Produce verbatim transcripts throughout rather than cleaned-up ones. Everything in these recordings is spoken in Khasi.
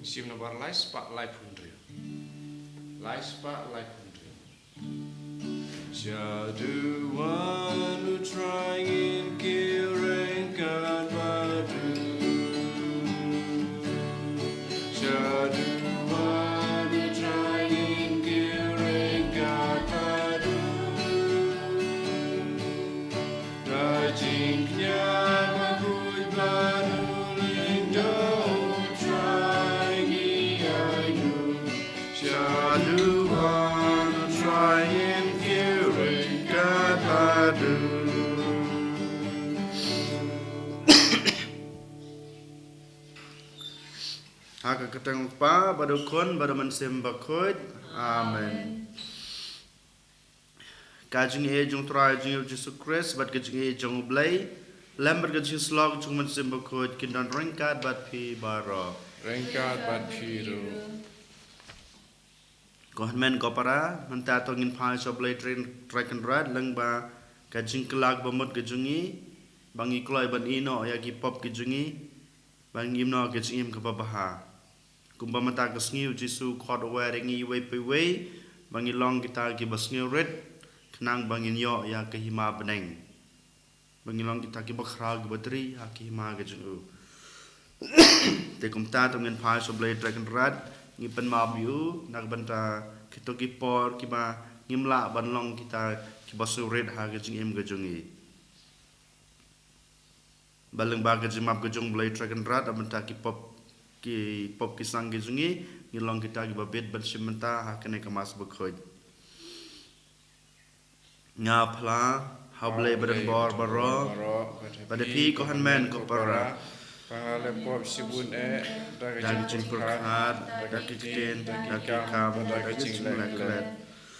Shim nombar lai spah laiphew hynriew. Lai spah laiphew hynriew. Shaduwan u trai ngin kiew ryngkat bad u. Shaduwan u trai ngin kiew ryngkat bad u. Da jingkñia bakhuid bad u lyngdoh u trai ngi aiu. Shaduwan u trai ngin kiew ryngkat bad u. Ha ka kyrteng u Kpa bad u Khun bad u Mynsiem Bakhuid. Amen. Ka jingïeit jong u Trai jong ngi u Jisu Khrist bad ka jingïeit jong u Blei lem bad ka jingïeit jong u Mynsiem Bakhuid kin don ryngkat bad phi baroh. Ryngkat bad phi ruh. Ko hynmen ko para, mynta to ngin phai sha u Blei Trai Kynrad lyngba ka jingkylla ba mut ka jong ngi, ba ngi kloi ban ïehnoh ïa ki pop ki jong ngi, ba ngin ïoh ka jingim kaba bha. Kumba mynta ka sngi u Jisu u khot u wer ïa ngi iwei pa iwei ba ngin long kita kiba sngewrit, khnang ba ngin ïoh ïa ka hima bneng, ba ngin long kita kiba khraw kiba tri ha ka hima ka jong u. Te kumta to ngin phai sha u Blei Trai Kynrad, ngi pynmap ïa u na ka bynta kito ki por kiba ngim lah ban long kita kiba sngewrit ha ka jingim ka jong ngi. Ba lyngba ka jingmap ka jong u Blei Trai Kynrad, na ka bynta ki pop, ki pop ki sang ki jong ngi, ngin long kita kiba bit ban shim bynta ha kane ka Mass bakhuid. Nga phla ha u Blei badonbor baroh, bad ha phi ko hynmen ko para, ba nga la pop shibun eh da ka jingpyrkhat, da ki ktien, da ki kam, da ka jingleh klet,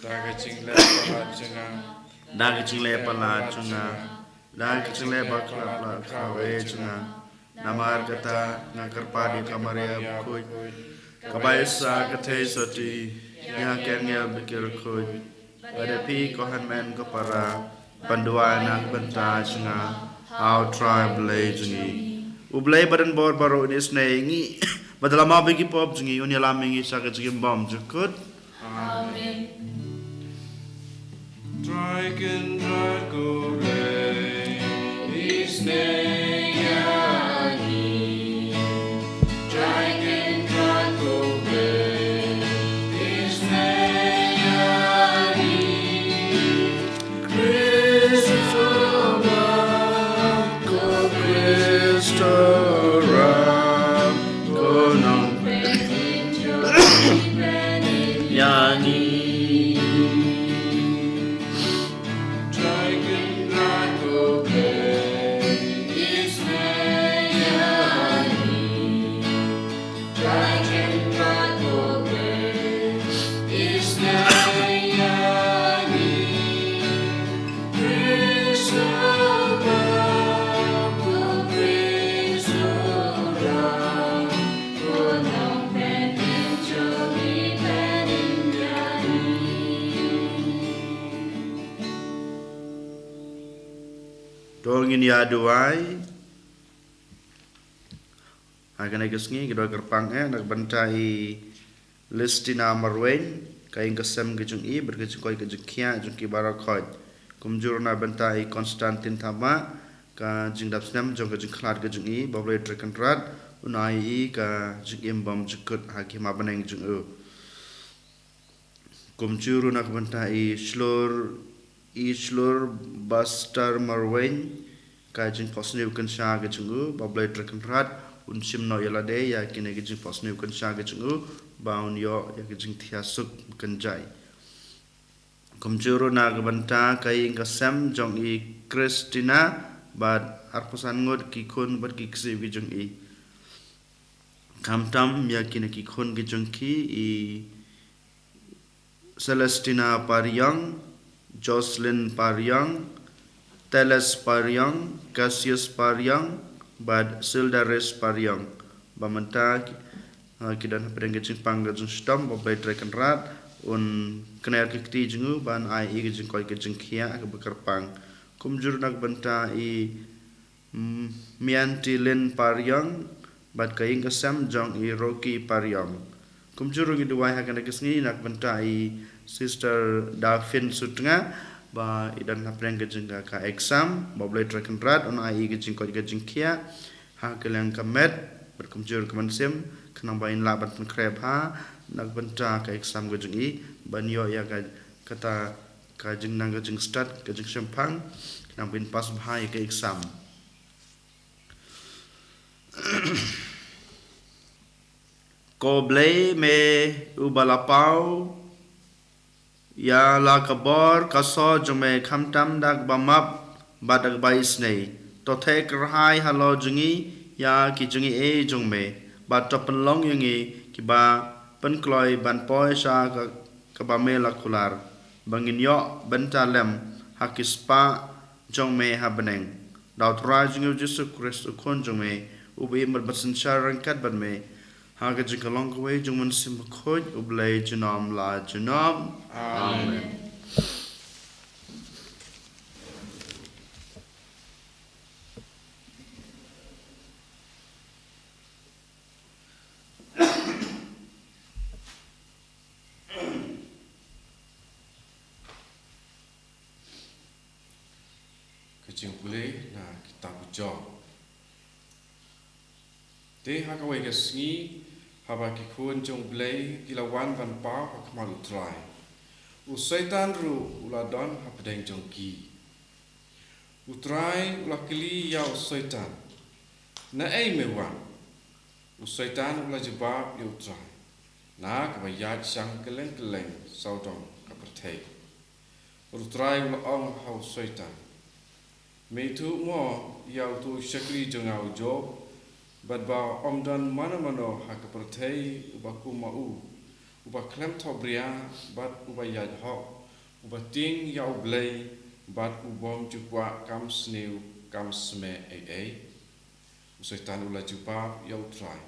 da ka jingleh palat jong nga, da ka jingleh palat jong nga, da ka jingleh bakhlap la kawei jong nga. Namar kata nga kyrpad ïa ka Maria bakhuid, kaba ïohsngew ka thei sotti ïa ka ngeit ba ki bakhuid, bad ïa phi ko hynmen ko para, ban duwai na ka bynta jong nga ha u Trai Blei jong ngi. U Blei badonbor baroh un isynei ïa ngi, bad un ïalam ïa ki pop jong ngi, un ïalam ïa ngi sha ka jingim bymjukut. Amen. Trai Kynrad ko Blei, isynei ïa ngi. Trai Kynrad ko Blei, isynei ïa ngi. Khrist u ram, ko Khrist u ram, ko Nongpynim jong ngi, pynïaid ïa ngi. Trai Kynrad ko Blei, isynei ïa ngi. To ngin ïa duwai. Ha kane ka sngi ngi duwai kyrpang eh na ka bynta i Listina Marwein, ka ïing ka sem ka jong i, bad ka jingkoit ka jingkhiah jong ki baroh khoit. Kumjuh ruh na ka bynta i Konstantin Thabah, ka jingdap snem jong ka jingkhlad ka jong i, ba u Blei Trai Kynrad un ai i ka jingim bymjukut ha ka hima bneng jong u. Kumjuh ruh na ka bynta i Shlur, i Shlur Bastar Marwein, ka jingphohsniew kynsha ka jong u, ba u Blei Trai Kynrad un shim noh ïa lade ïa kine ki jingphohsniew kynsha ka jong u, ba un ïoh ïa ki jingthiah suk kynjai. Kumjuh ruh na ka bynta ka ïing ka sem jong i Christina, bad arphew san ngut ki khun bad ki ksiew ki jong i. Khamtam ïa kine ki khun ki jong ki, i Celestina Pariang, Jocelyn Pariang, Teles Pariang, Cassius Pariang, bad Sildaris Pariang. Ba mynta ki, ah, ki don hapdeng ka jingpang ka jingshitom, ba u Blei Trai Kynrad un kner ki kti jong u, ban ai i ka jingkoit ka jingkhiah kaba kyrpang. Kumjuh ruh na ka bynta i Mm, Mianti Lin Pariang, bad ka ïing ka sem jong i Rocky Pariong. Kumjuh ruh ngi duwai ha kane ka sngi na ka bynta i Sister Daphin Sutnga, ba i don hapdeng ka jingka ka exam, ba U Blei Trai Kynrad un ai i ka jingkoit ka jingkhiah ha ka liang ka met bad kumjuh ka mynsiem, khnang ba in lah ban pynkhreh bha na ka bynta ka exam ka jong i, ban ïoh ïa ka, kata ka jingnang ka jingstad ka jingshemphang, khnang ba in pass bha ïa ka exam. Ko Blei me uba la paw ïa la ka bor ka soh jong me, khamtam da kaba map bad da kaba isynei. To theh kyrhai halor jong ngi ïa ki jingaiei jong me, bad to pynlong ïa ngi kiba pynkloi ban poi sha ka, kaba me la kular, ba ngin ïoh bynta lem ha ki spah jong me ha bneng. Da U Trai jong ngi U Jisu Khrist U Khun jong me, uba im bad synshar ryngkat bad me ha ka jingïalong kawei jong U Mynsiem Bakhuid, U Blei junom la junom. Amen. Ka jingpule na kitab u Job. Te ha kawei ka sngi, haba ki khun jong U Blei ki la wan ban paw ha khmat U Trai, u Soitan ruh u la don hapdeng jong ki. U Trai u la kylli ïa u Soitan, "Naei me wan?" U Soitan u la jubab ïa U Trai, "Na kaba ïaid shang kylleng kylleng sawdong ka pyrthei." U Trai u la ong ha u Soitan, "Me ithuh mo ïa uto u shakri jong nga u Job, bad ba ym don mano mano ha ka pyrthei uba kum ma u, uba khlem thohbria bad uba ïaid hok, uba tieng ïa U Blei bad u bym ju kwah kam sniew kam symbai ei ei?" U Soitan u la jubab ïa U Trai,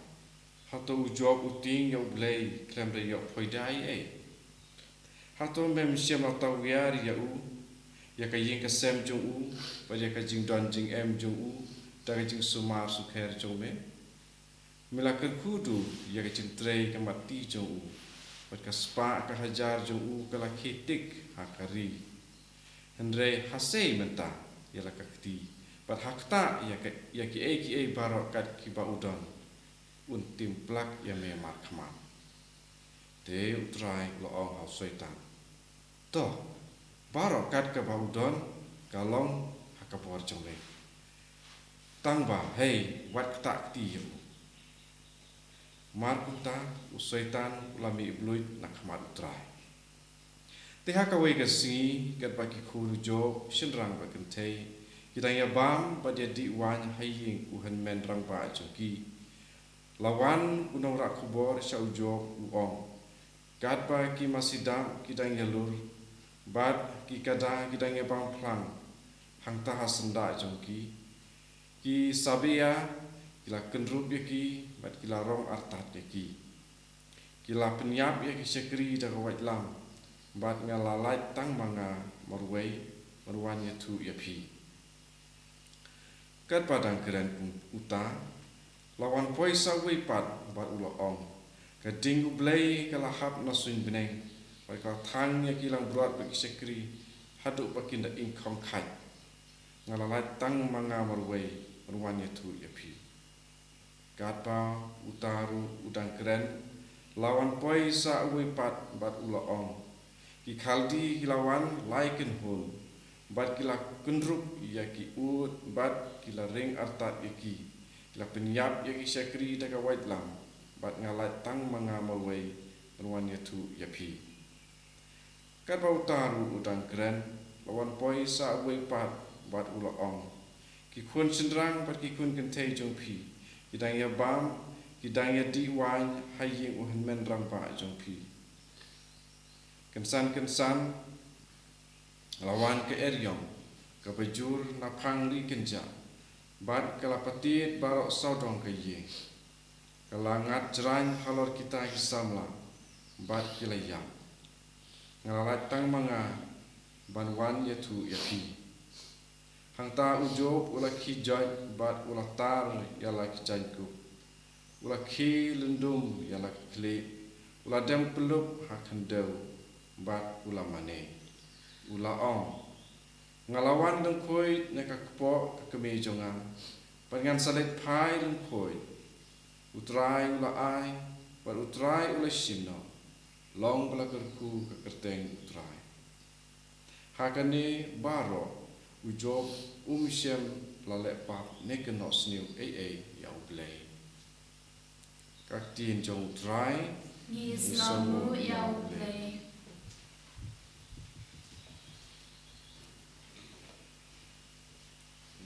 "Hato u Job u tieng ïa U Blei khlem da ïoh phoida ei ei? Hato mem shym la tawiar ïa u, ïa ka ïing ka sem jong u, bad ïa ka jingdon jingem jong u da ka jingsumar sukher jong me? Me la kyrkhu duh ïa ka jingtrei ka matti jong u, bad ka spah ka hajar jong u ka la khie tik ha ka ri. Hynrei ha sei mynta ïa la ka kti, bad ha ktah ïa ka, ïa kiei kiei baroh kat kiba u don, un tim plak ïa me markhmat." Te U Trai u la ong ha u Soitan, "To, baroh kat kaba u don ka long ha ka bor jong me. Tang ba, hei, wat ktah kti ïa u." Mar kumta, u Soitan u la mih bluit na khmat U Trai. Te ha kawei ka sngi, katba ki khun u Job, shynrang bad kynthei, ki dang ïa bam bad ïa dih waiñ ha ïing u hynmen rangbah jong ki, la wan u nongrah khubor sha u Job u ong, "Katba ki masi dap ki dang ïalur, bad ki kada ki dang ïa bam phlang hangta ha syndah jong ki, ki Sabea ki la kynrup ïa ki, bad ki la rong artat ïa ki. Ki la pynïap ïa ki shakri da ka waitlam, bad nga la lait tang ma nga marwei ban wan ïathuh ïa phi." Katba dang kren kum uta, la wan poi sa uwei pat bad u la ong, "Ka ding U Blei ka la hap na suiñ bneng, bad ka la thang ïa ki langbrot bad ki shakri, haduh ba kin da ingkhong khait. Nga la lait tang ma nga marwei ban wan ïathuh ïa phi." Katba uta ruh u dang kren, la wan poi sa uwei pat bad u la ong, "Ki Khaldi ki la wan lai kynhun, bad ki la kynrup ïa ki ud, bad ki la ring artat ïa ki. Ki la pynïap ïa ki shakri da ka waitlam, bad nga lait tang ma nga marwei ban wan ïathuh ïa phi." Katba uta ruh u dang kren, la wan poi sa uwei pat bad u la ong, "Ki khun shynrang bad ki khun kynthei jong phi ki dang ïa bam, ki dang ïa dih waiñ ha ïing u hynmen rangbah jong phi." Kynsan kynsan la wan ka eriong kaba jur na phang ri kynjah, bad ka la patied baroh sawdong ka ïing. Ka la ngat jraiñ halor kita ki samla, bad ki la ïap. Nga la lait tang ma nga ban wan ïathuh ïa phi. Hangta u Job u la khie joit bad u la tar ïa la ki jaiñkup. u la khie lyndum ïa la ka khlieh, u la dem kyllup ha khyndew bad u la mane. U la ong, nga la wan lyngkhuid na ka kpoh ka kmie jong nga, bad ngan sa leit phai lyngkhuid. U Trai u la ai, bad u Trai u la shim noh. Long ba la kyrkhu ka kyrteng u Trai. Ha kane baroh u Job um shym la leh pap ne kynnoh sniew ei ei ïa u Blei. Ka ktien jong u Trai. Ngi sngewbha ïa u Blei.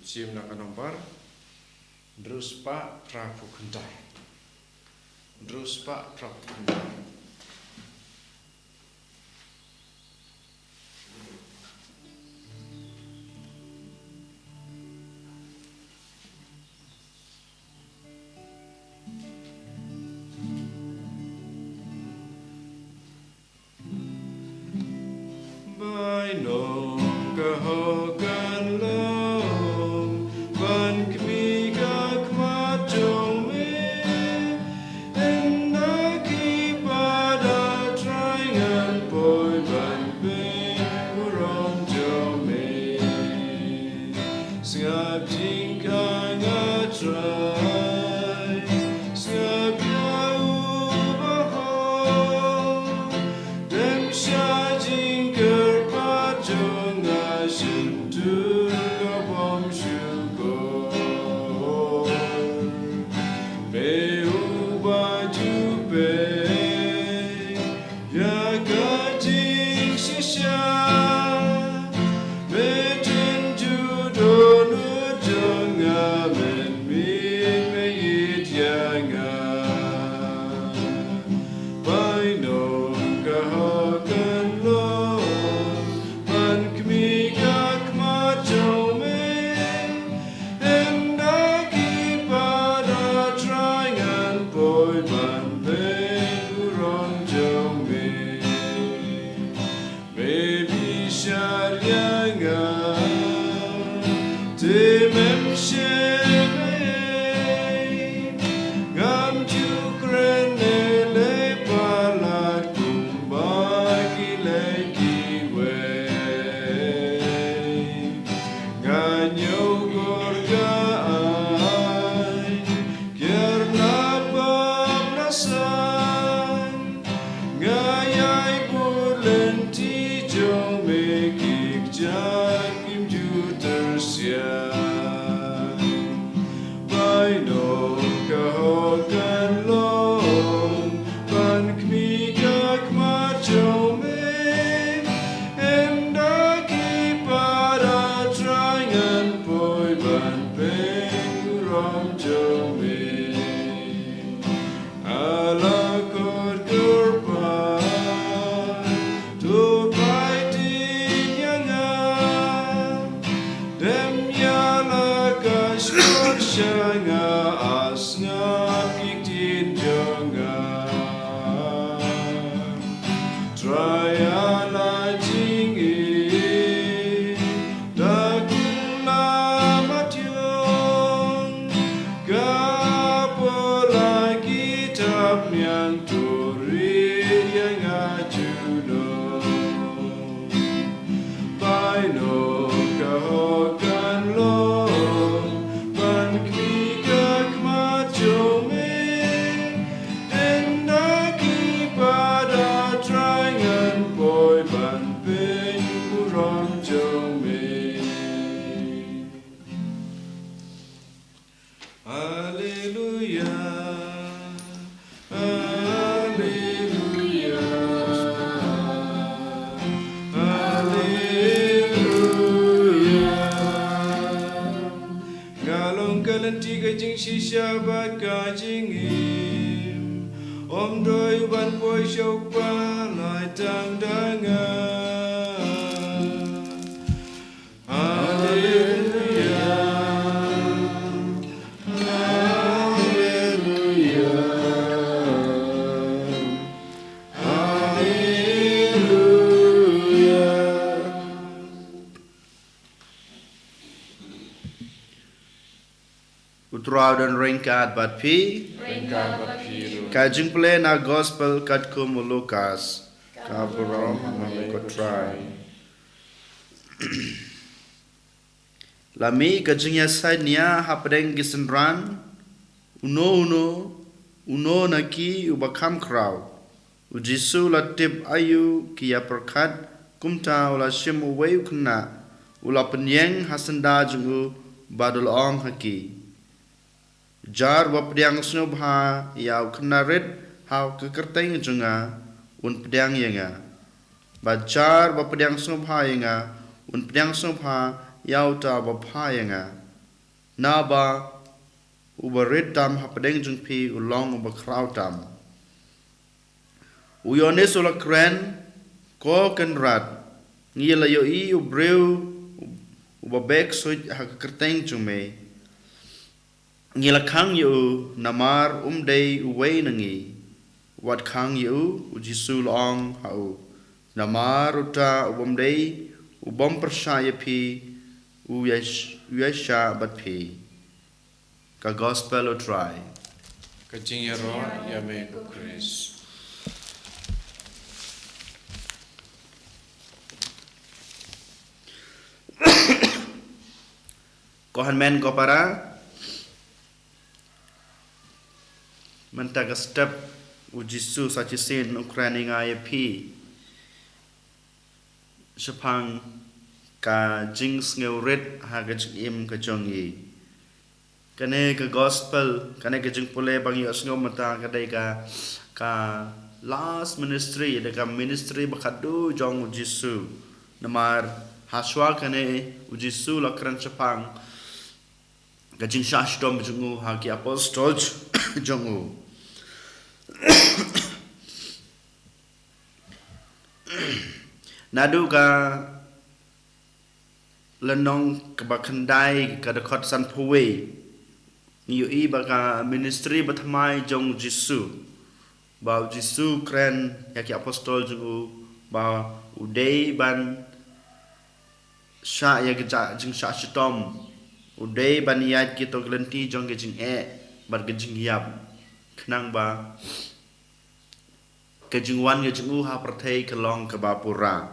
Shim na ka nombar hynriew spah phra phew khyndai. Hynriew spah phra phew khyndai. Bainong ka hok kan long ban khmih ka khmat jong me. Ynda ki pat, ah Trai, ngan poi ban peit burom jong me. Sngap jingkhang, ah Trai, sngap ïa u bahok. Dem sha jingkyrpad jong nga, shyntur ka bymshukor. Me uba ju peit ïa ka jingshisha, me tip ju dohnud jong nga, mynmiet me ïeit ïa nga. Bainong ka hok kan long ban khmih ka khmat jong me. Ynda ki pat, ah Trai, ngan poi ban peit burom jong me. Me bishar ïa nga, te mem shym ei. Ngam ju kren ne leh palat kumba ki leh kiwei. Nga ñiewkor ka aiñ kiar na bamrasan. Nga ïai bud lynti jong me, ki kjat kim ju tyrsiang. Bainong ka hok kan long ban khmih ka khmat jong me. Ynda ki pat, ah Trai, ngan poi ban peit burom jong me. A la khot kyrpad, to phai tieng ïa nga. Dem ïa la ka shkor sha nga, ah sngap ki ktien jong nga. Trai, a la jingim da kum la mationg, ka por la ki thapniang, to ri ïa nga junom. Bainong ka hok kan long ban khmih ka khmat jong me. Ynda ki pat, ah Trai, ngan poi ban peit burom jong me. Haleluia. Haleluia. Haleluia. Nga long ka lynti, ka jingshisha bad ka jingim. Ym dei ban poi sha u Kpa, lait tang da nga. Haleluia. Haleluia. Haleluia. U Trai u don ryngkat bad phi. Ryngkat bad phi ruh. Ka jingpule na gospel katkum u Lukas. Ka burom ha me ko Trai. La mih ka jingïasaid nia hapdeng ki synran, uno uno, uno na ki uba kham khraw. U Jisu u la tip aïu ki ïapyrkhat, kumta u la shim uwei u khynnah, u la pynïeng ha syndah jong u, bad u la ong ha ki: Jar ba pdiang sngewbha ïa u khynnah rit ha ka kyrteng jong nga, un pdiang ïa nga. Bad jar ba pdiang sngewbha ïa nga, un pdiang sngewbha ïa uta uba bha ïa nga. Naba uba rit tam hapdeng jong phi u long uba khraw tam. U Ïoannis u la kren: Ko Kynrad, ngi la ïohi u briew uba beh ksuid ha ka kyrteng jong me. Ngi la khang ïa u namar um dei uwei na ngi. Wat khang ïa u, u Jisu u la ong ha u. Namar uta u bym dei u bym pyrshah ïa phi, u ïai sh-, u ïaishah bad phi. Ka gospel u Trai. Ka jingïaroh ïa me ko Khrist. Ko hynmen ko para, mynta ka step u Jisu sa shisien u kren ïa nga ïa phi shaphang ka jingsngewrit ha ka jingim ka jong ngi. Kane ka gospel, kane ka jingpule ba ngi ïohsngew mynta ka dei ka, ka last ministry, dei ka ministry ba khatduh jong u Jisu. Namar hashwa kane u Jisu u la kren shaphang ka jingshah shitom jong u ha ki apostol jong u. Naduh ka lynnong kaba khyndai ka dkhot sanphew wei, ngi ïohi ba ka ministry bathymmai jong u Jisu, ba u Jisu u kren ïa ki apostol jong u ba u dei ban shah ïa ka ja-, jingshah shitom, u dei ban ïaid kito ki lynti jong ka jingeh bad ka jingïap, khnang ba ka jingwan ka jong u ha pyrthei ka long kaba pura.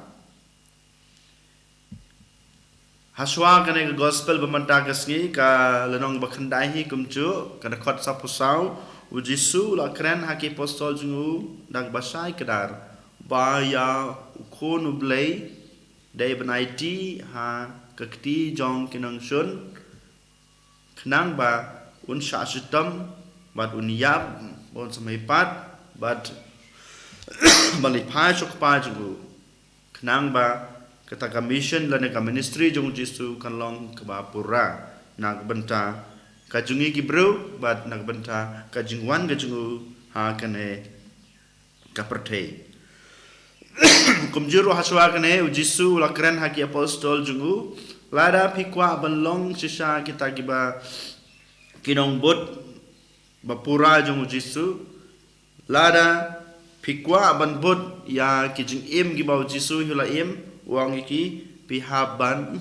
Hashwa kane ka gospel ba mynta ka sngi, ka lynnong ba khyndai hi kumjuh, ka dkhot saphew saw, u Jisu u la kren ha ki apostol jong u da kaba shai kdar ba ïa u Khun u Blei dei ban aiti ha ka kti jong ki nongshun, khnang ba un shah shitom bad un ïap, ba un sa mihpat bad ban leit phai sha u Kpa jong u, khnang ba kata ka mission lane ka ministry jong u Jisu kan long kaba pura na ka bynta ka jong ngi ki briew bad na ka bynta ka jingwan ka jong u ha kane ka pyrthei. Kumjuh ruh hashwa kane u Jisu u la kren ha ki apostol jong u: Lada phi kwah ban long shisha kita kiba, ki nongbud ba pura jong u Jisu, lada phi kwah ban bud ïa ki jingim kiba u Jisu hi u la im, u ong ïa ki, phi hap ban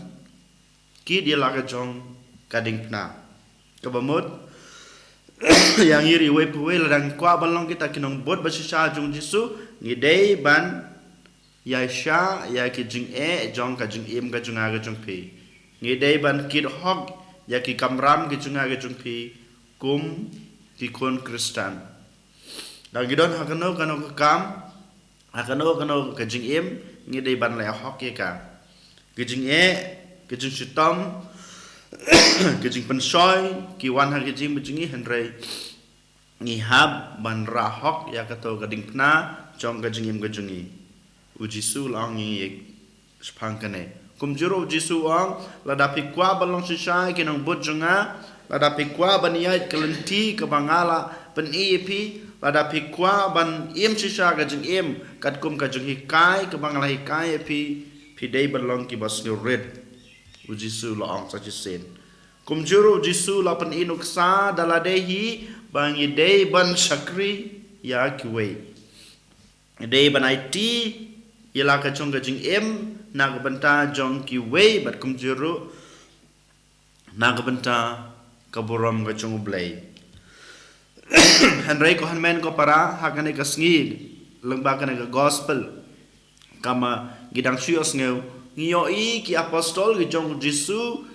kit ïa la ka jong ka diengphna. Kaba mut, ïa ngi ruh iwei pa iwei, lada ngi kwah ban long kita ki nongbud ba shisha jong u Jisu, ngi dei ban ïaishah ïa ki jingeh jong ka jingim ka jong nga ka jong phi. Ngi dei ban kit hok ïa ki kamram ki jong nga ki jong phi kum ki khun Khristan. Lada ngi don ha kano kano ka kam, ha kano kano ka jingim, ngi dei ban leh hok ïa ka. Ki jingeh, ki jingshitom, ki jingpynshoi ki wan ha ki jingim jong ngi, hynrei ngi hap ban rah hok ïa kato ka diengphna jong ka jingim ka jong ngi. U Jisu u la ong ïa ngi shaphang kane. Kumjuh ruh u Jisu u ong, lada phi kwah ban long shisha ki nongbud jong nga, lada phi kwah ban ïaid ka lynti kaba nga la pyni ïa phi, lada phi kwah ban im shisha ka jingim katkum ka jinghikai kaba nga la hikai ïa phi, phi dei ban long kiba sngewrit. U Jisu u la ong sa shisien. Kumjuh ruh u Jisu u la pyni nuksa da lade hi ba ngi dei ban shakri ïa kiwei. Dei ban aiti ïa la ka jong ka jingim na ka bynta jong kiwei bad kumjuh ruh na ka bynta ka burom ka jong U Blei. Hynrei ko hynmen ko para, ha kane ka sngi, lyngba kane ka gospel, kaba ngi dang shu ïohsngew, ngi ïohi ki apostol ki jong U Jisu,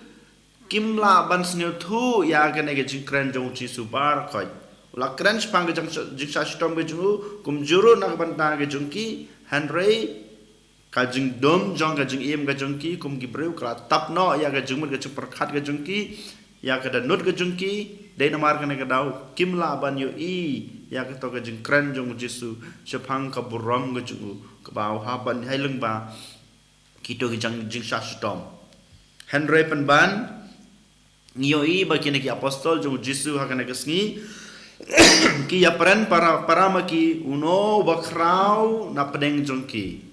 kim lah ban sngewthuh ïa kane ka jingkren jong U Jisu baroh khoit. U la kren shaphang ka jing, jingshah shitom ka jong u, kumjuh ruh na ka bynta ka jong ki, hynrei ka jingdum jong ka jingim ka jong ki kum ki briew ka la tap noh ïa ka jingmut ka jingpyrkhat ka jong ki, ïa ka dohnud ka jong ki, dei namar kane ka daw kim lah ban ïohi ïa kato ka jingkren jong U Jisu shaphang ka burom ka jong u, kaba u hap ban ïai lyngba kito ki jing, jingshah shitom. Hynrei pynban, ngi ïohi ba kine ki apostol jong U Jisu ha kane ka sngi, ki ïakren para, para ma ki uno uba khraw na pdeng jong ki.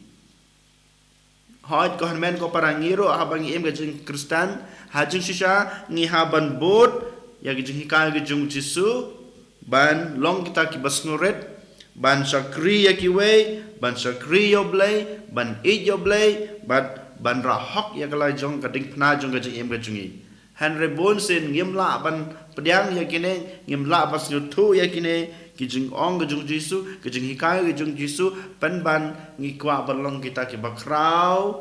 Hooid ko hynmen ko para, ngi ruh haba ngi im ka jingkhristan, ha jingshisha ngi hap ban bud ïa ka jinghikai ka jong U Jisu, ban long kita kiba sngewrit, ban shakri ïa kiwei, ban shakri ïa U Blei, ban ïeit ïa U Blei, bad ban rah hok ïa ka la jong ka diengphna jong ka jingim ka jong ngi. Hynrei bunsien ngim lah ban pdiang ïa kine, ngim lah ban sngewthuh ïa kine ki jingong ka jong U Jisu, ki jinghikai ka jong U Jisu, pynban ngi kwah ban long kita kiba khraw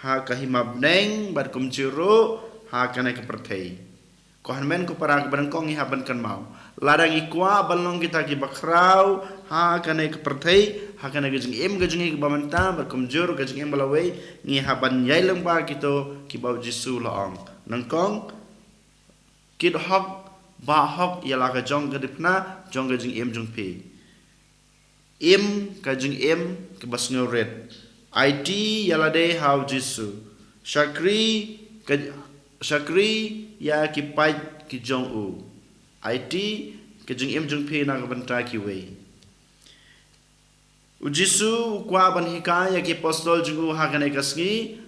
ha ka hima bneng bad kumjuh ruh ha kane ka pyrthei. Ko hynmen ko para, kaba nyngkong ngi hap ban kynmaw, lada ngi kwah ban long kita kiba khraw ha kane ka pyrthei, ha kane ka jingim ka jong ngi kaba mynta bad kumjuh ruh ka jingim ba lawei, ngi hap ban ïai lyngba kito kiba U Jisu u la ong. Nyngkong, kit hok, bah hok ïa la ka jong ka diengphna jong ka jingim jong phi. Im ka jingim kaba sngewrit. Aiti ïa lade ha U Jisu. Shakri ka, shakri ïa ki paid ki jong u. Aiti ka jingim jong phi na ka bynta kiwei. U Jisu u kwah ban hikai ïa ki apostol jong u ha kane ka sngi,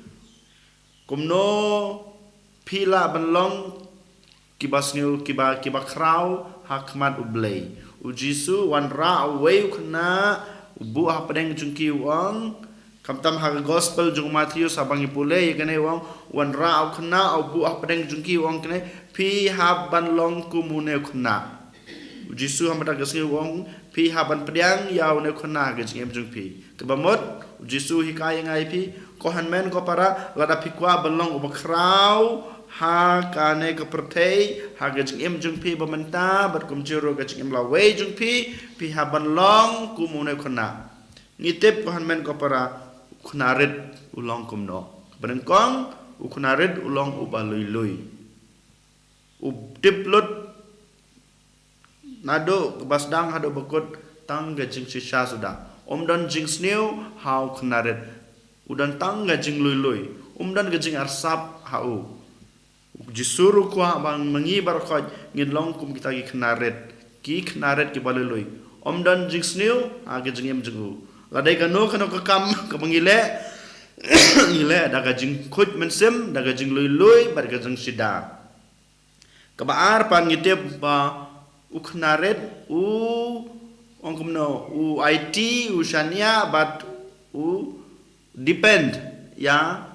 kumno phi lah ban long kiba sngew, kiba, kiba khraw ha khmat U Blei. U Jisu u wanrah uwei u khynnah, u buh hapdeng jong ki, u ong, khamtam ha ka gospel jong u Mathaios haba ngi pule ïa kane, u ong, u wanrah u khynnah, u buh hapdeng jong ki, u ong kane, phi hap ban long kum une u khynnah. U Jisu ha kata ka sngi u ong, phi hap ban pdiang ïa une u khynnah ha ka jingim jong phi. Kaba mut, U Jisu u hikai ïa nga ïa phi, ko hynmen ko para, lada phi kwah ban long uba khraw ha kane ka pyrthei, ha ka jingim jong phi ba mynta bad kumjuh ruh ka jingim lawei jong phi, phi hap ban long kum une u khynnah. Ngi tip ko hynmen ko para, u khynnah rit u long kumno. Kaba nyngkong, u khynnah rit u long uba lui lui. U tip lut naduh kaba sdang haduh ba kut tang ka jingshisha suda. Um don jingsniew ha u khynnah rit. U don tang ka jinglui lui. Um don ka jingarsap ha u. U Jisu ruh u kwah ba ma ngi baroh khoit ngin long kum kita ki khynnah rit. Ki khynnah rit kiba lui lui. Um don jingsniew ha ka jingim jong u. Lada kano kano ka kam kaba ngi leh, ngi leh da ka jingkhuid mynsiem, da ka jinglui lui bad ka jingshida. Kaba ar pat ngi tip ba u khynnah rit u ong kumno, u aiti, u shaniah bad u depend ïa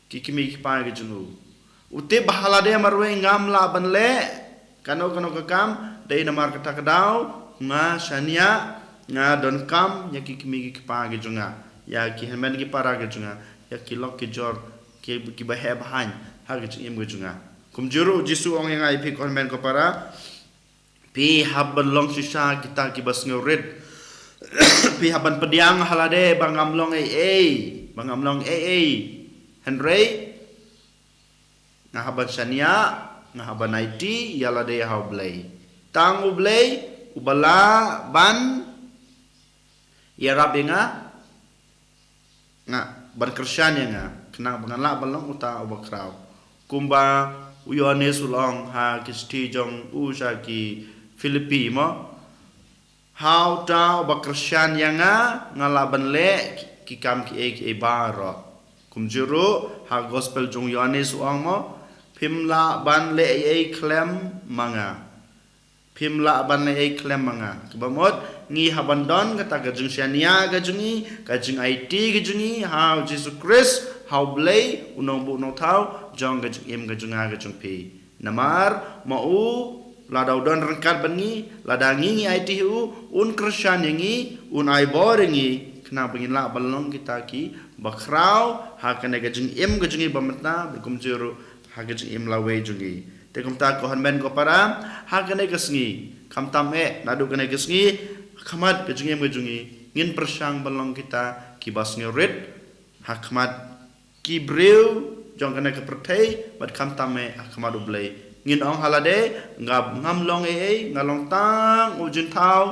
ki kmie ki kpa ki jong u. U tip ba ha lade marwei ngam lah ban leh kano kano ka kam, dei namar kata ka daw nga shaniah, nga donkam ïa ki kmie ki kpa ki jong nga, ïa ki hynmen ki para ki jong nga, ïa ki lok ki jor ki, kiba heh ba haiñ ha ka jingim ka jong nga. Kumjuh ruh U Jisu u ong ïa nga ïa phi ko hynmen ko para, phi hap ban long shisha kita kiba sngewrit. Phi hap ban pdiang ha lade ba ngam long ei ei, ba ngam long ei ei. Hynrei nga hap ban shaniah, nga hap ban aiti ïa lade ha U Blei. Tang U Blei uba lah ban ïarap ïa nga, nga ban kyrshan ïa nga, khnang ba ngan lah ban long uta uba khraw. Kumba u Ïohannes u la ong ha ki shithi jong u sha ki Philippi mo, ha uta uba kyrshan ïa nga, nga lah ban leh ki kam kiei kiei baroh. Kumjuh ruh ha gospel jong u Ïohannes u ong mo, phim lah ban leh ei ei khlem ma nga. Phim lah ban leh ei khlem ma nga. Kaba mut, ngi hap ban don kata ka jingshaniah ka jong ngi, ka jingaiti ka jong ngi ha U Jisu Khrist, ha U Blei u nongbuh nongthaw jong ka jingim ka jong nga ka jong phi. Namar ma u, lada u don ryngkat bad ngi, lada ngi ngi aiti ha u, un kyrshan ïa ngi, un ai bor ïa ngi, khnang ba ngin lah ban long kita ki bakhraw ha kane ka jingim ka jong ngi ba mynta, bad kumjuh ruh ha ka jingim lawei jong ngi. Te kumta ko hynmen ko para, ha kane ka sngi, khamtam eh naduh kane ka sngi, ha khmat ka jingim ka jong ngi, ngin pyrshang ban long kita kiba sngewrit ha khmat ki briew jong kane ka pyrthei, bad khamtam eh ha khmat U Blei. Ngin ong ha lade, nga ngam long ei ei, nga long tang u jingthaw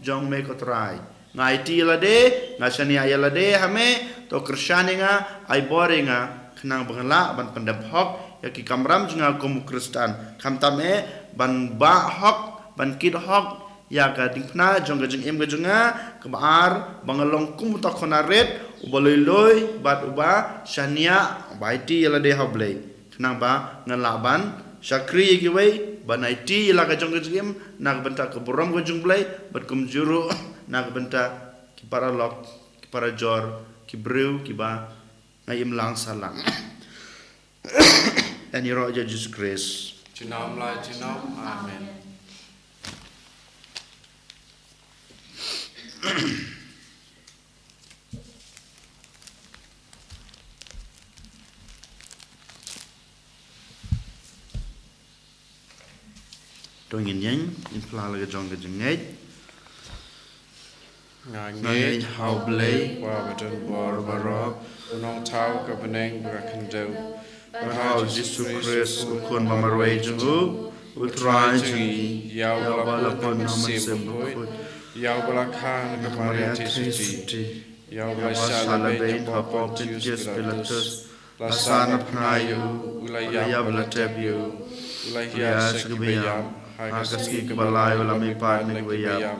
jong me ko Trai. Nga aiti ïa lade, nga shaniah ïa lade ha me, to kyrshan ïa nga, ai bor ïa nga, khnang ba ngan lah ban pyndep hok ïa ki kamram jong nga kum u Khristan. Khamtam eh ban bah hok, ban kit hok ïa ka diengphna jong ka jingim ka jong nga. Kaba ar, ba nga long kum uta u khun rit uba lui lui bad uba shaniah, uba aiti ïa lade ha U Blei, khnang ba ngan lah ban shakri ïa kiwei, ban aiti ïa la ka jong ka jingim na ka bynta ka burom ka jong U Blei, bad kumjuh ruh na ka bynta ki paralok, ki parajor, ki briew kiba nga im lang sah lang. Ïaroh ïa U Jisu Khrist. Junom la junom. Amen. To ngin ïeng, ngin phla la ka jong ka jingngeit. Nga ngeit ha U Blei, U Kpa badonbor baroh, U Nongthaw ka bneng bad ka khyndew. Bad ha U Jisu Khrist, U Khun ba marwei jong U, U Trai jong ngi, ïa uba la pun na U Mynsiem Bakhuid, ïa uba la kha na ka Maria Theisotti, ïa uba la shah lehbeiñ ha u Pontius Pilatus, la sah na pnai ïa u, u la ïap, u la tep ïa u, u la hiar sha kiba ïap, ha ka sngi kaba lai u la mihpat na kiba ïap.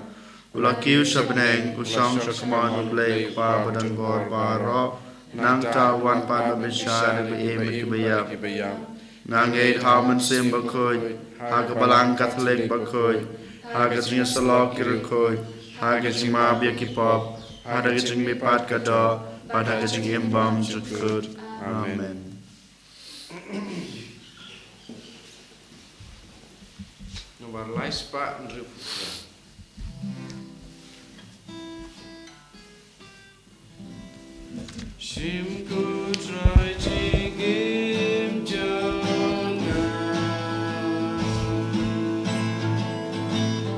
U la kiew sha bneng, u shong sha khmat U Blei U Kpa badonbor baroh, nangta u wan pat ban bishar ïa kiba im bad kiba ïap. Nga ngeit ha U Mynsiem Bakhuid, ha ka Balang Katholik bakhuid, ha ka jingïasyllok ki riewkhuid, ha ka jingmap ïa ki pop, ha ka jingmihpat ka doh, bad ha ka jingim bymjukut. Amen. Nombar lai spah hynriewphew phra. Shim ko Trai jingim jong nga.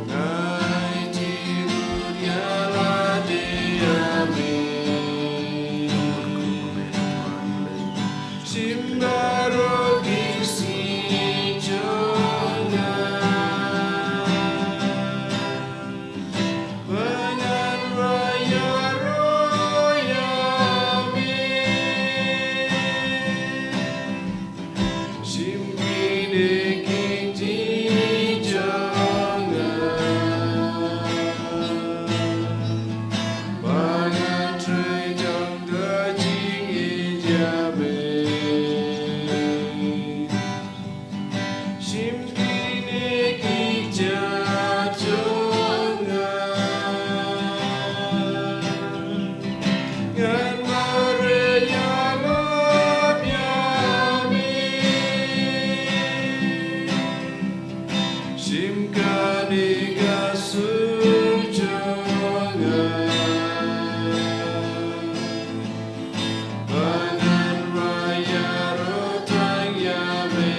Ngai ti lut ïa lade ïa me. Shim baroh ki sngi jong nga. Ba ngan rai ïaroh ïa me. Shim kine ki kti jong nga. Ba ngan trei tang da jingïeit ïa me. Shim kine ki kjat jong nga. Ngan mareh ïalap ïa me. Shim kane ka sur jong nga. Ba ngan rai ïaroh tang ïa me.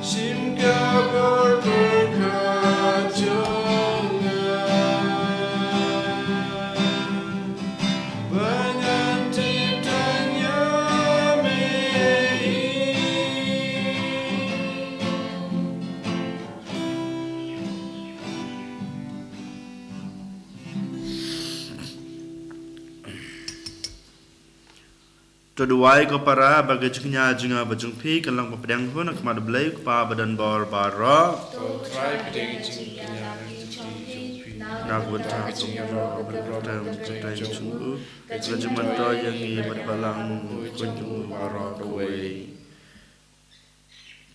Shim ka bor pyrkhat jong nga. Ba ngan tip tang ïa me. To duwai ko para ba ka jingkñia jong nga bad jong phi kan long ba pdiang hun ha khmat U Blei U Kpa badonbor baroh. To Trai pdiang jingkñia jong phi na ka bynta ka jingïaroh ka bynta ka jong u, ka jingmyntoi ïa ngi bad balang khuid jong u baroh kawei.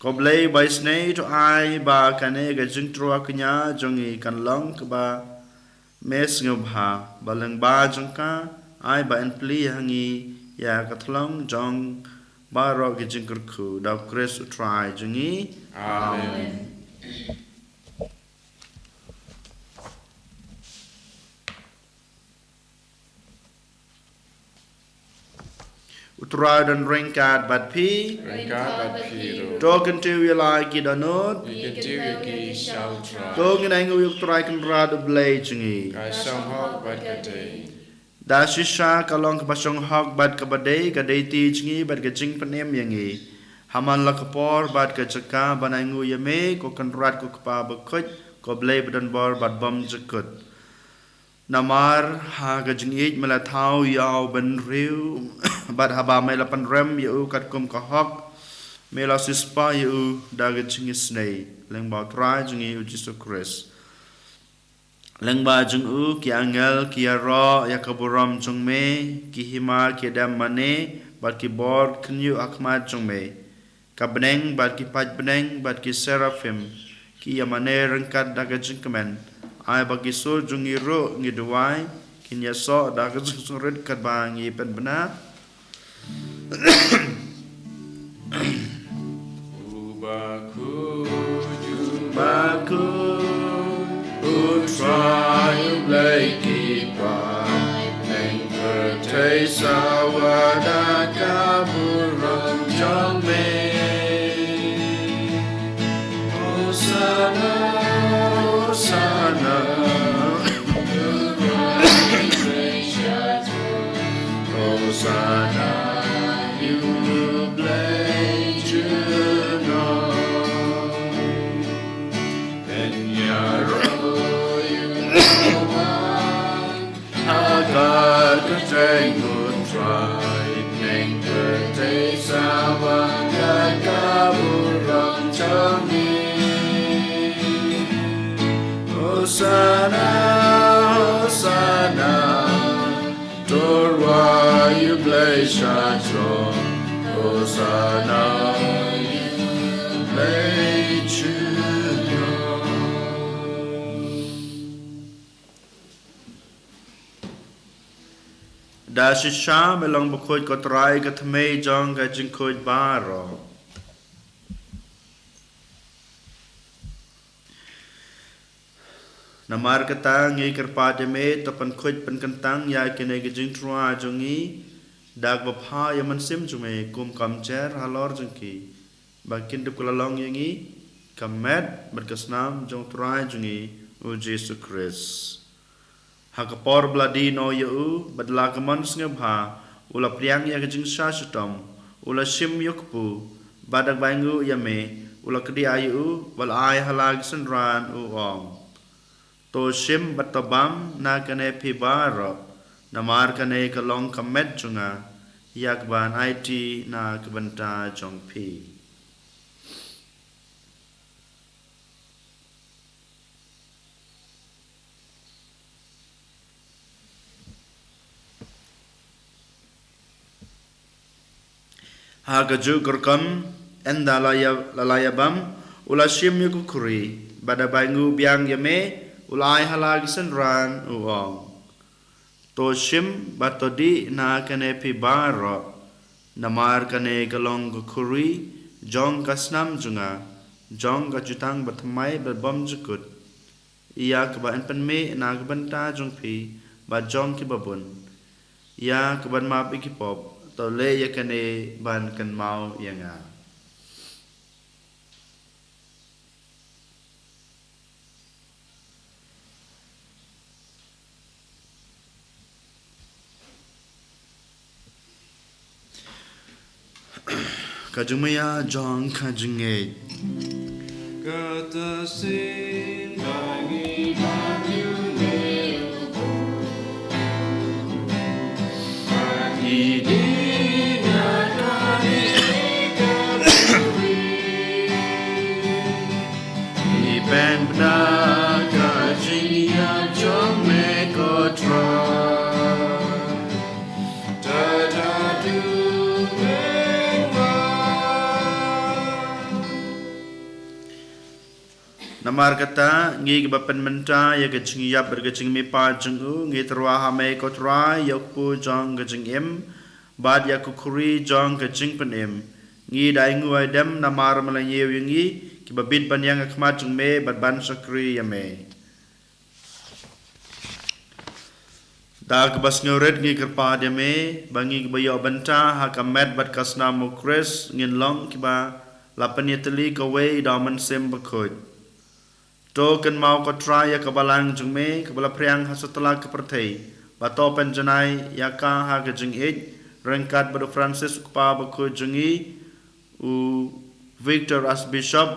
Ko Blei ba isynei, to ai ba kane ka jingtyrwa kñia jong ngi kan long kaba me sngewbha, ba lyngba jong ka ai ba yn plie ha ngi ïa ka thlong jong baroh ki jingkyrkhu da u Khrist u Trai jong ngi. Amen. U Trai don ryngkat bad phi. Ryngkat bad phi ruh. To kyntiew ïa la ki dohnud. Ngi kyntiew ïa ki sha u Trai. To ngin ainguh ïa u Trai Kynrad u Blei jong ngi. Ka shong hok bad ka dei. Da shisha ka long kaba shong hok bad kaba dei, ka dei ti jong ngi bad ka jingpynim ïa ngi. Ha man la ka por bad ka jaka ban ainguh ïa me, ko Kynrad ko Kpa bakhuid, ko Blei badonbor bad bymjukut. Namar ha ka jingïeit me la thaw ïa u bynriew, bad haba me la pynrem ïa u katkum ka hok, me la siewspah ïa u da ka jingisynei. Lyngba u Trai jong ngi u Jisu Khrist. Lyngba jong u ki angel ki ïaroh ïa ka burom jong me, ki hima ki dem mane, bad ki bor khynñiuh ha khmat jong me. Ka bneng bad ki paid bneng bad ki seraphim ki ïa mane ryngkat da ka jingkmen. Ai ba ki sur jong ngi ruh ngi duwai, kin ïasoh da ka jingsngewrit katba ngi pynbna. U bakhuid, u bakhuid, u Trai u Blei ki paid bneng pyrthei sawa da ka burom jong me. Hosana, Hosana. Hosana, ïa u Blei jong ngi. Pynïaroh ïa u ha ka kyrteng u Trai, bneng pyrthei sawa da ka burom jong me. Hosana, Hosana, to rwai ïa u Blei sha throne. Hosana, ïa u Blei jong ngi. Da shisha me long bakhuid ko Trai, ka thymmei jong ka jingkhuid baroh. Namar kata ngi kyrpad ïa me, to pynkhuid pynkyntang ïa kine ki jingthrang jong ngi da kaba pha ïa u Mynsiem jong me, kum ka umjer halor jong ki, ba kin dup ka la long ïa ngi ka met bad ka snam jong u Trai jong ngi u Jisu Khrist. Ha ka por ba la die noh ïa u, bad la ka mon sngewbha, u la pdiang ïa ka jingshah shitom, u la shim ïa u kpu, bad da kaba ainguh ïa me, u la kdiah ïa u, bad la ai ha la ki synran, u ong: To shim bad to bam na kane phi baroh, namar kane ka long ka met jong nga, ïa kaban aiti na ka bynta jong phi. Ha kajuh ka rukom, ynda la ïa, la la ïa bam, u la shim ïa ka khuri, bad da kaba ainguh biang ïa me, u la ai ha la ki synran, u ong: To shim bad to dih na kane phi baroh, namar kane ka long ka khuri jong ka snam jong nga, jong ka jutang bathymmai bad bymjukut, ïa kaba yn pynmih na ka bynta jong phi bad jong kiba bun, ïa kaban map ïa ki pop. To leh ïa kane ban kynmaw ïa nga. Ka jingmaïa jong ka jingngeit. Kata shisien ba ngi bam ïa u Trai, ba ngi dih na kane ka khuri. Ngi pynbna ka jingïap jong me ko Trai. Ta, ta, tu, men, wa. Namar kata, ngi kiba pynmynta ïa ka jingïap bad ka jingmihpat jong u, ngi tyrwa ha me ko Trai, ïa u kpu jong ka jingim, bad ïa ka khuri jong ka jingpynim. Ngi da ai nguh ai dem namar me la ñiew ïa ngi kiba bit ban ïeng ha khmat jong me bad ban shakri ïa me. Da kaba sngewrit ngi kyrpad ïa me ba ngi kiba ïoh bynta ha ka met bad ka snam u Khrist ngin long kiba la pynïatylli kawei da u Mynsiem Bakhuid. To kynmaw ko Trai ïa ka balang jong me kaba la phriang ha satlak ka pyrthei, bad to pynjanai ïa ka ha ka jingïeit ryngkat bad u Francis u kpa bakhuid jong ngi, u Victor Archbishop,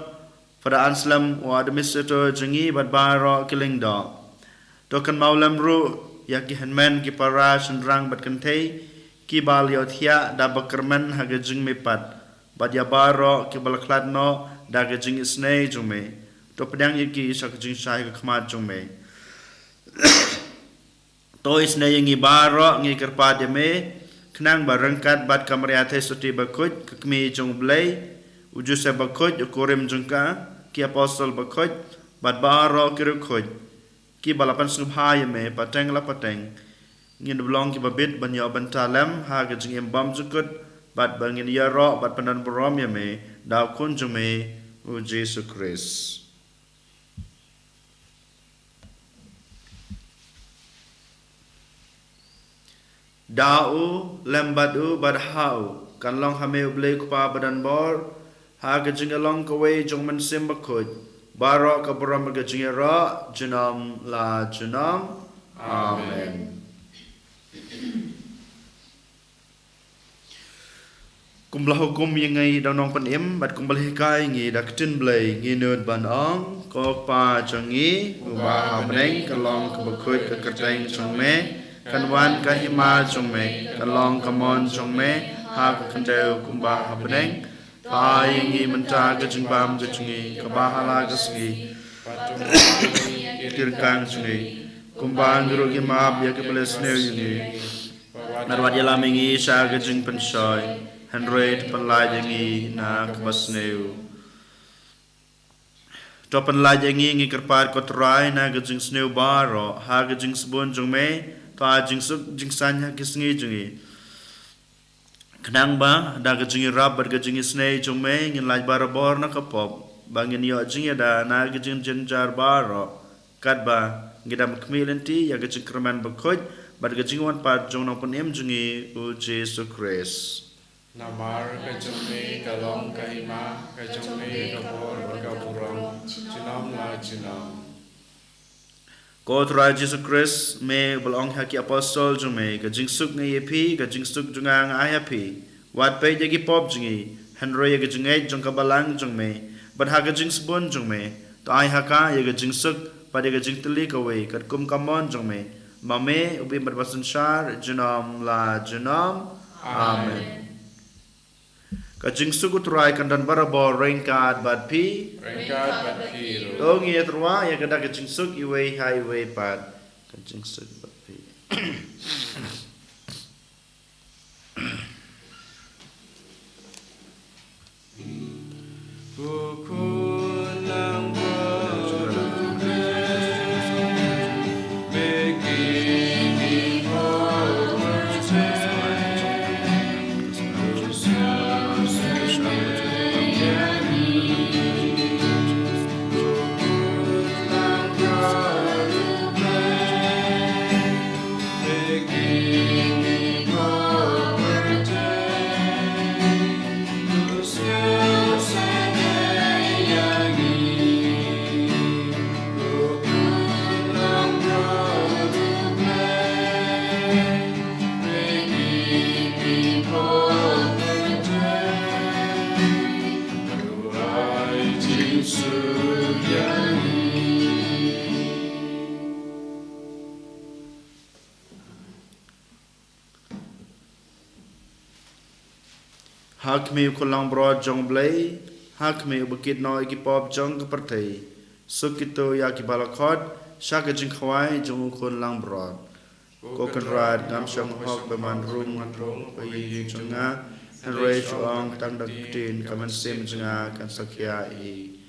Father Anselm u administrator jong ngi bad baroh ki lyngdoh. To kynmaw lem ruh ïa ki hynmen ki para shynrang bad kynthei kiba la ïohthiah da ba kyrmen ha ka jingmihpat, bad ïa baroh kiba la khlad noh da ka jingisynei jong me. To pdiang ïa ki sha ka jingshai ha khmat jong me. To isynei ïa ngi baroh ngi kyrpad ïa me khnang ba ryngkat bad ka Maria Theisotti bakhuid ka kmie jong u Blei, u Joseph bakhuid u kurim jong ka, ki apostol bakhuid bad baroh ki riewkhuid kiba la pynsngewbha ïa me pateng la pateng, ngin da long kiba bit ban ïoh bynta lem ha ka jingim bymjukut, bad ba ngin ïaroh bad pyndonburom ïa me da u Khun jong me u Jisu Khrist. Da u lem bad u bad ha u kan long ha me u Blei u Kpa badonbor, ha ka jingïalong kawei jong u Mynsiem Bakhuid, baroh ka burom ka jingïaroh junom la junom. Amen. Kumba la hukum ïa ngi da u Nongpynim bad kumba la hikai ïa ngi da ka ktien Blei, ngi nud ban ong: Ko Kpa jong ngi uba ha bneng, kan long kaba khuid ka kyrteng jong me, kan wan ka hima jong me, kan long ka mon jong me ha ka khyndew kumba ha bneng. Ai ïa ngi mynta ka jingbam ka jong ngi kaba ha la ka sngi, bad to map ïa ki ryngkang jong ngi kumba ngi ruh ngi map ïa kiba la sniew ïa ngi. Bad wat ïalam ïa ngi sha ka jingpynshoi, hynrei to pynlait ïa ngi na kaba sniew. To pynlait ïa ngi, ngi kyrpad ko Trai, na ka jingsniew baroh ha ka jingsbun jong me, to ai jingsuk jingsaiñ ha ki sngi jong ngi, khnang ba da ka jingïarap bad ka jingisynei jong me ngin lait barabor na ka pop, ba ngin ïoh jingïada na ka jingjynjar baroh, katba ngi dang khmih lynti ïa ka jingkyrmen bakhuid bad ka jingwan pat jong u Nongpynim jong ngi u Jisu Khrist. Namar ka jong me ka long ka hima, ka jong me ka bor bad ka burom junom la junom. Ko Trai Jisu Khrist, me uba la ong ha ki apostol jong me, ka jingsuk nga ai ïa phi, ka jingsuk jong nga nga ai ha phi. Wat peit ïa ki pop jong ngi, hynrei ïa ka jingngeit jong ka balang jong me, bad ha ka jingsbun jong me, to ai ha ka ïa ka jingsuk bad ïa ka jingtylli kawei katkum ka mon jong me, ma me uba im bad ba synshar junom la junom. Amen. Ka jingsuk u Trai kan don barabor ryngkat bad phi. Ryngkat bad phi ruh. To ngin ïatyrwa ïa ka da ka jingsuk iwei ha iwei pat. Ka jingsuk bad phi. Ha khmih u Khun Langbrot jong U Blei, ha khmih uba kit noh ïa ki pop jong ka pyrthei, suk kito ïa kiba la khot sha ka jingkhawai jong u Khun Langbrot. Ko Kynrad, ngam shong hok ban wan rung ha ïing jong nga, hynrei shu ong tang da ka ktien, ka mynsiem jong nga kan sa khia hi.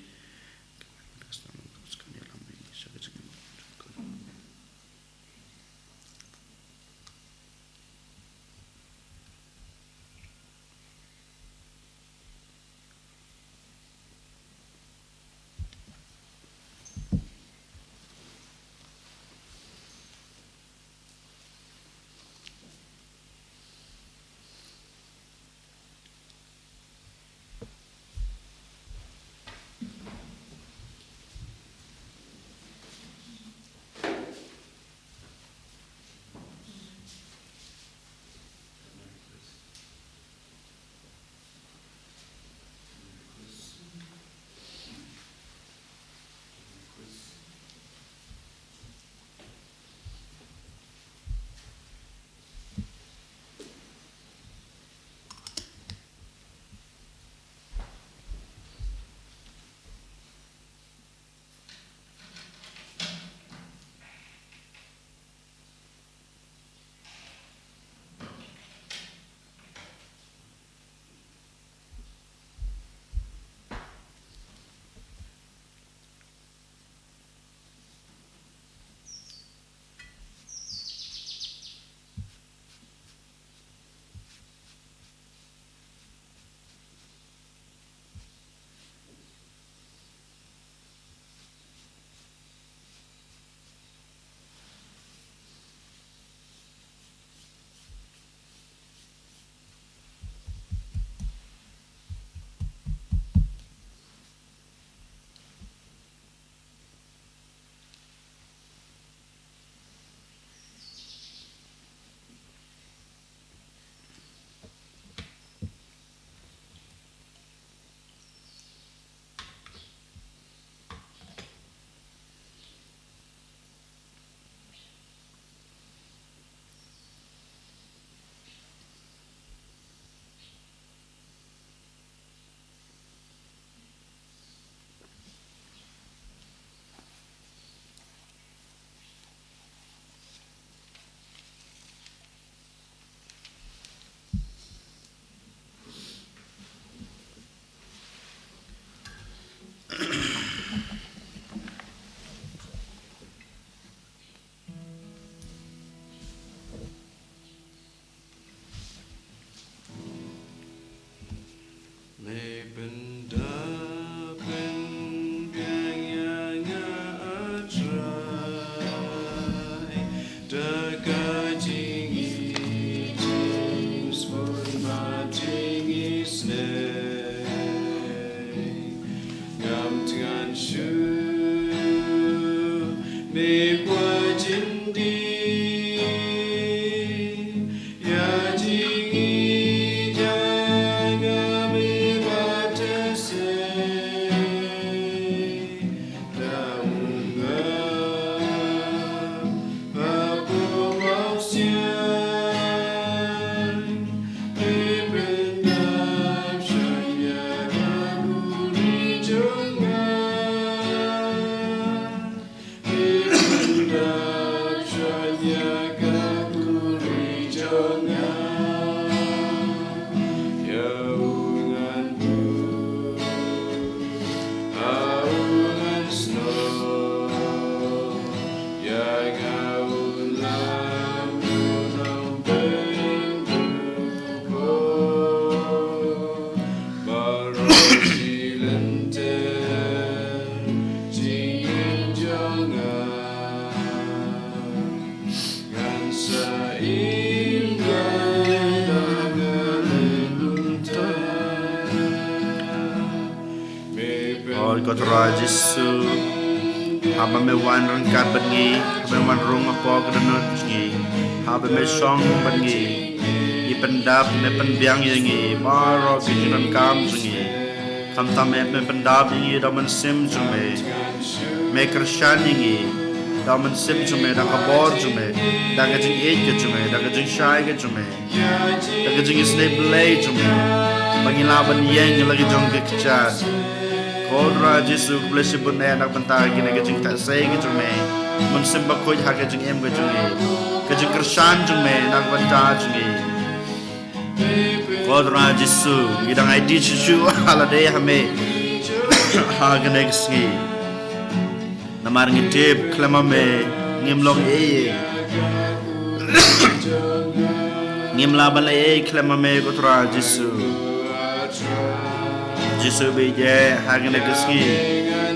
Shu me pwa jin di ya jing i jang a me ba te se da u nga ba pu mau siang me pynda sha ya ka kuri jong nga. Baroh shi lynter jingim jong nga, ngan sa im kata nga lynter. Oi ko Trai Jisu, haba me wan ryngkat bad ngi, haba me wan rung hapoh ka dohnud jong ngi, haba me shong bad ngi, ngi pyndap, me pynbiang ïa ngi baroh ki jingdonkam jong ngi. Khamtam me, me pyndap ïa ngi da u mynsiem jong me. Me kyrshan ïa ngi da u mynsiem jong me, da ka bor jong me, da ka jingïeit ka jong me, da ka jingshai ka jong me, da ka jingisynei Blei jong me, ba ngin lah ban ïeng la ki jong ki kjat. Ko Trai Jisu, khublei shibun eh na ka bynta kine ki jingteh sei ki jong me, Mynsiem Bakhuid ha ka jingim ka jong ngi, ka jingkyrshan jong me na ka bynta jong ngi. Ko Trai Jisu, ngi dang aiti shuh shuh ha lade ha me ha kane ka sngi. Namar ngi tip khlem ma me ngim long ei ei. Ngim lah ban leh ei khlem ma me ko Trai Jisu. Jisu bad ïa ha kane ka sngi,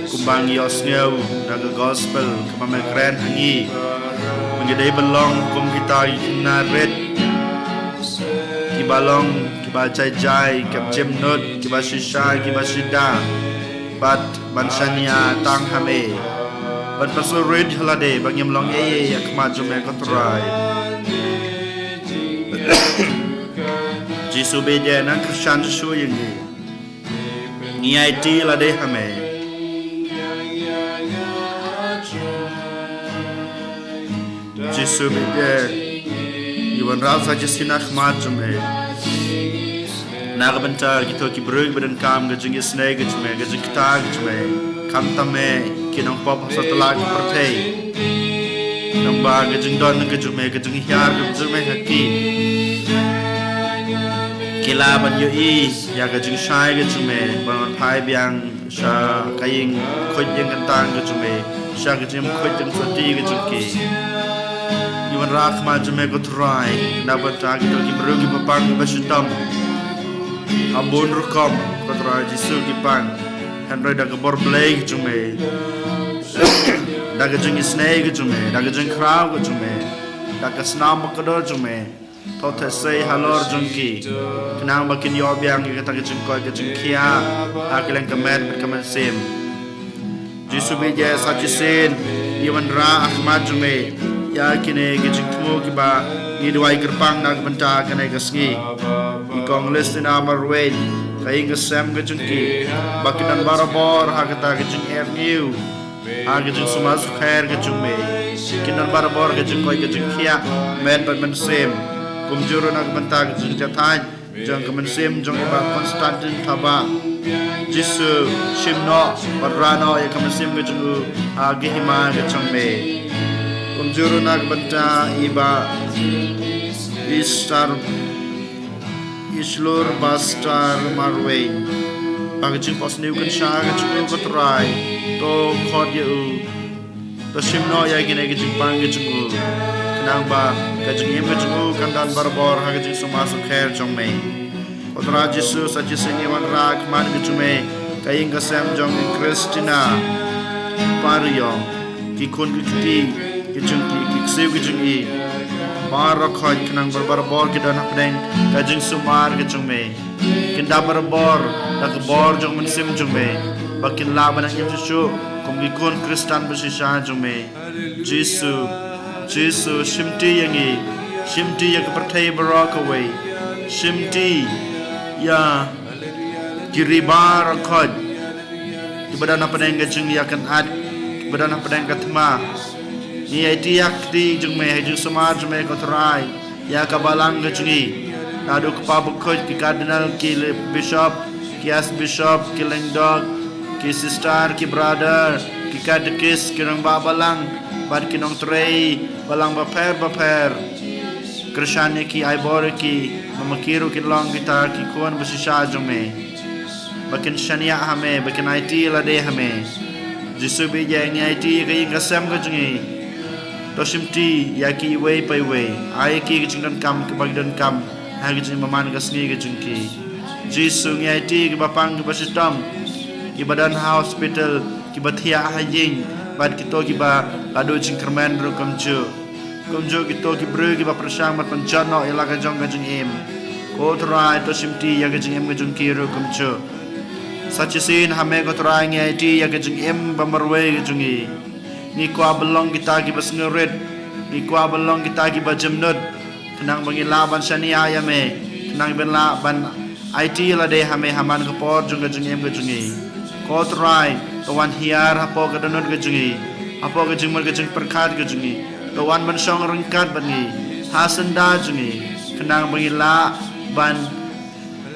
kumba ngi ïohsngew na ka gospel kaba me kren ha ngi, ngi dei ban long kum kita ki khynnah rit kiba long kiba jai jai, kiba jemnud, kiba shisha, kiba shida, bad ban shaniah tang ha me, ban pynsuh rit ha lade ba ngim long ei ei ha khmat jong me ko Trai. Jisu bad ïa nang kyrshan shuh shuh ïa ngi. Ngi aiti lade ha me. Jisu bad ïa ngi wanrah sa shisien ha khmat jong me na ka bynta kito ki briew ba donkam ka jingisynei ka jong me, ka jingktah ka jong me. Khamtam me ki nongpop ha satlak ka pyrthei. Nangba ka jingdon ka jong me, ka jinghiar ka jong me ha ki, ki lah ban ïohi ïa ka jingshai ka jong me, ban wan phai biang sha ka ïing khuid ïing kyntang ka jong me, sha ka jingkhuid jingsuti ka jong ki. Ngi wanrah khmat jong me ko Trai na ka bynta kito ki briew kiba pang kiba shitom ha bun rukom ko Trai Jisu ki pang. Hynrei da ka bor Blei ka jong me, da ka jingisynei ka jong me, da ka jingkhraw ka jong me, da ka snam bakordor jong me, to theh sei halor jong ki, khnang ba kin ïoh biang ïa kata ka jingkoit ka jingkhiah ha kylleng ka met bad ka mynsiem. Jisu bad ïa sa shisien ngi wanrah ha khmat jong me ïa kine ki jingthmu kiba ngi duwai kyrpang na ka bynta kane ka sngi. I kong Listina Marwein, ka ïing ka sem ka jong ki, ba kin don barabor ha kata ka jingïarñiew ha ka jingsumar sukher ka jong me. Kin don barabor ka jingkoit ka jingkhiah met bad mynsiem. Kumjuh ruh na ka bynta ka jingjahthait jong ka mynsiem jong i Bah Constantine Thabah. Jisu, shim noh bad rah noh ïa ka mynsiem ka jong u ha ka hima ka jong me. Kumjuh ruh na ka bynta i Bah Istar, i Shlur Bastar Marwein, ba ka jingphohsniew kynsha ka jong u ko Trai, to khot ïa u, to shim noh ïa kine ki jingpang ki jong u, khnang ba ka jingim ka jong u kan don barabor ha ka jingsumar sukher jong me. Ko Trai Jisu, sa shisien ngi wanrah ha khmat ka jong me ka ïing ka sem jong i Christina Pariong, ki khun ki kti ki jong ki, ki ksiew ki jong i, baroh khoit khnang ba barabor ki don hapdeng ka jingsumar ka jong me. Kin da barabor da ka bor jong mynsiem jong me. ba kin lah ban nang im shuh shuh kum ki khun Khristan ba shisha jong me. Jisu, Jisu, shimti ïa ngi, shimti ïa ka pyrthei baroh kawei, shimti ïa ki ri baroh khoit kiba don hapdeng ka jingïakynad, kiba don hapdeng ka thma. Ngi aiti ïa ka kti jong me, ha jingsumar jong me ko Trai, ïa ka balang ka jong ngi. Naduh kpa bakhuid, ki cardinal, ki bishop, ki archbishop, ki lyngdoh, ki sister, ki brother, ki katekis, ki rangbah balang, bad ki nongtrei balang bapher bapher. Kyrshan ïa ki, ai bor ïa ki, ba ma ki ruh kin long kita ki khun ba shisha jong me, ba kin shaniah ha me, ba kin aiti lade ha me. Jisu, bad ïa ngi aiti ïa ka ïing ka sem ka jong ngi. To shimti ïa ki iwei pa iwei, ai ïa ki ka jingdonkam kaba ki donkam ha ka jingbymman ka sngi ka jong ki. Jisu, ngi aiti ïa kiba pang kiba shitom, kiba don ha hospital, kiba thiah ha ïing, bad kito kiba la duh jingkyrmen ruh kumjuh. Kumjuh kito ki briew kiba pyrshang ban pynjot noh ïa la ka jong ka jingim. Ko Trai, to shimti ïa ka jingim ka jong ki ruh kumjuh. Sa shisien ha me ko Trai ngi aiti ïa ka jingim ba marwei ka jong ngi. Ngi kwah ban long kita kiba sngewrit, ngi kwah ban long kita kiba jemnud, khnang ba ngin lah ban shaniah ïa me, khnang ba ngin lah ban aiti lade ha me ha man ka por jong ka jingim ka jong ngi. Ko Trai, to wan hiar hapoh ka dohnud ka jong ngi, hapoh ka jingmut ka jingpyrkhat ka jong ngi. To wan ban shong ryngkat bad ngi ha syndah jong ngi, khnang ba ngin lah ban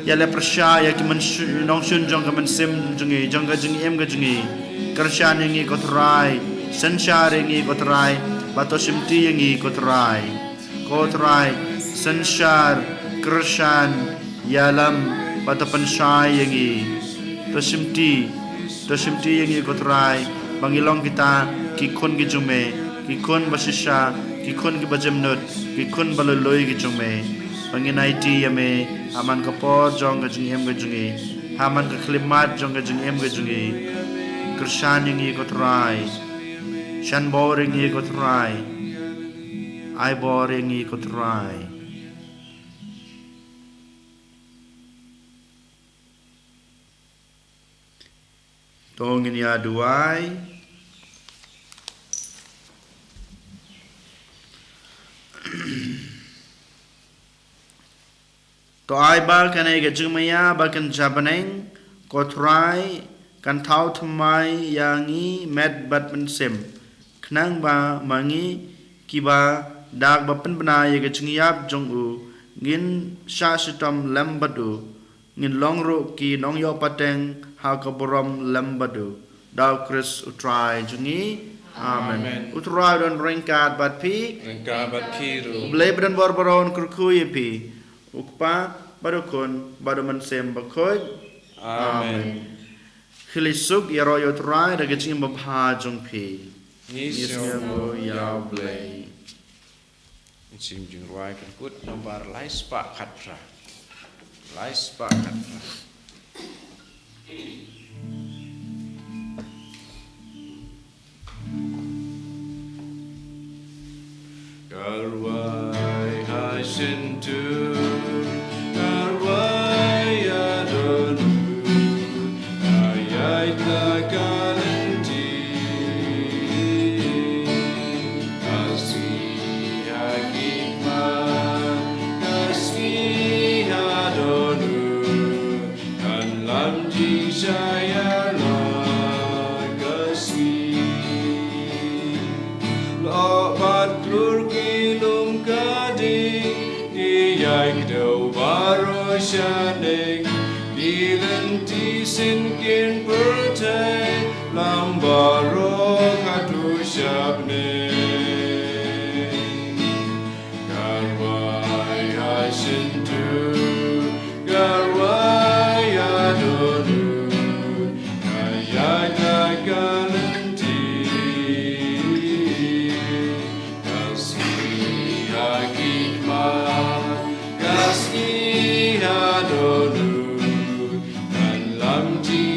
ïaleh pyrshah ïa ki mynshu-, nongshun jong ka mynsiem jong ngi, jong ka jingim ka jong ngi. Kyrshan ïa ngi ko Trai, synshar ïa ngi ko Trai, bad to shimti ïa ngi ko Trai. Ko Trai, synshar, kyrshan, ïalam, bad to pynshai ïa ngi. To shimti, to shimti ïa ngi ko Trai, ba ngin long kita ki khun ki jong me, ki khun ba shisha, ki khun kiba jemnud, ki khun ba lui lui ki jong me. Ba ngin aiti ïa me ha man ka por jong ka jingim ka jong ngi, ha man ka khyllipmat jong ka jingim ka jong ngi. Kyrshan ïa ngi ko Trai. Shan bor ïa ngi ko Trai. Ai bor ïa ngi ko Trai. To ngin ïa duwai. To ai ba kane ka jingmaïa ba kan jabneng ko Trai kan thaw thymmai ïa ngi met bad mynsiem, khnang ba ma ngi kiba dak ba pynbna ïa ka jingïap jong u ngin shah shitom lem bad u, ngin long ruh ki nongïoh pateng ha ka burom lem bad u. Da u Khrist u Trai jong ngi. Amen. Amen. U Trai u don ryngkat bad phi. Ryngkat bad phi ruh. U Blei ba don bor baroh un kyrkhu ïa phi, u Kpa bad u Khun bad u Mynsiem Bakhuid. Amen. Amen. Khie leit suk, ïaroh ïa u Trai da ka jingim babha jong phi. Ngi sngew ïa u Blei. Mynsiem Jingrwai kan kut nambar lai spah khatphra. Lai spah khatphra. Ka rwai ha shyntur, ka rwai ha dohnud, ka ïaid la ka lynti. Ka sngi ha khmat, ka sngi ha dohnud, kan lam jingshai ïa la ka sngi. Lyoh bad klur ki lum ka ding, ki ïai kdew baroh shaneng, ki lynti sien kin pyrthei, lam baroh katto sha bneng. Ka rwai ha shyntur, ka rwai ha dohnud, ka ïaid la ka lynti. Ka sngi ha khmat, ka sngi ha dohnud, kan lam jing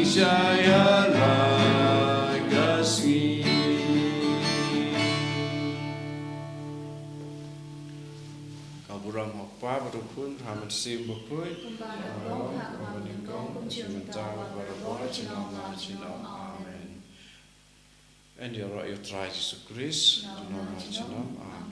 Khun, ha Mynsiem Bakhuid, kumba ha kaba nyngkong, kumjuh mynta, bad barabor, junom la junom. Amen. Yn ïaroh ïa U Trai Jisu Khrist. Junom la junom. Amen.